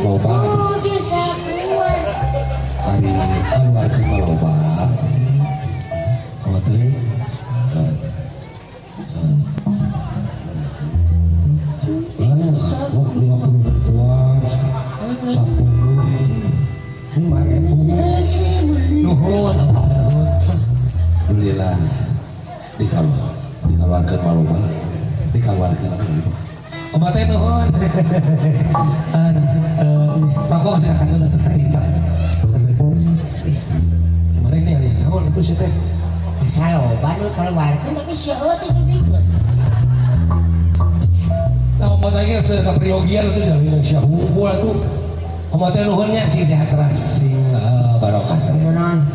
Loba. Oh, bisa keluar. Ari keluarga mah loba. Apa teh? Wah, 50 ribuan, 10, 5.000. Nuhun, alhamdulillah. Dikaluarkeun mah loba, dikaluarkeun mah loba. Obat teh nuhun. Rokok masih akan udah tercap. Kemarin ini ada yang naon itu sih teh. Masa loba nu keluarkan tapi si teh nu dikeun. Nah, obat lagi saya ke Priogian itu jalan yang syahukul itu. Obat teh nuhunnya sing sehat teras, sing barokah. Naon?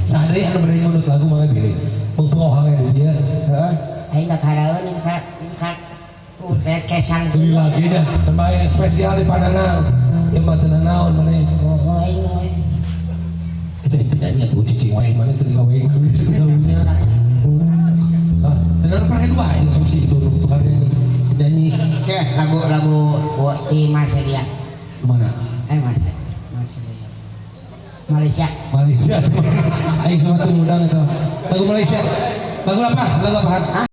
Sehari anu beri menurut lagu mah bilih. Pengpohangan di dia. Heeh, aing ka karaeun ka ka utet kesang. Beli lagi dah, terbaik spesial di Pandangan. Yang mah teu naon mana. Oh, aing euy. Itu yang penyanyi atuh cicing wae mana teu gawe gawe. Ah, tenan pernah dua itu MC itu tukang nyanyi. Penyanyi Ya, lagu-lagu di Malaysia. Mana? Eh, Mas. Malaysia. Malaysia. Malaysia. Aing cuma tuh ngundang itu. Lagu Malaysia. Lagu apa? Lagu apa? Hah?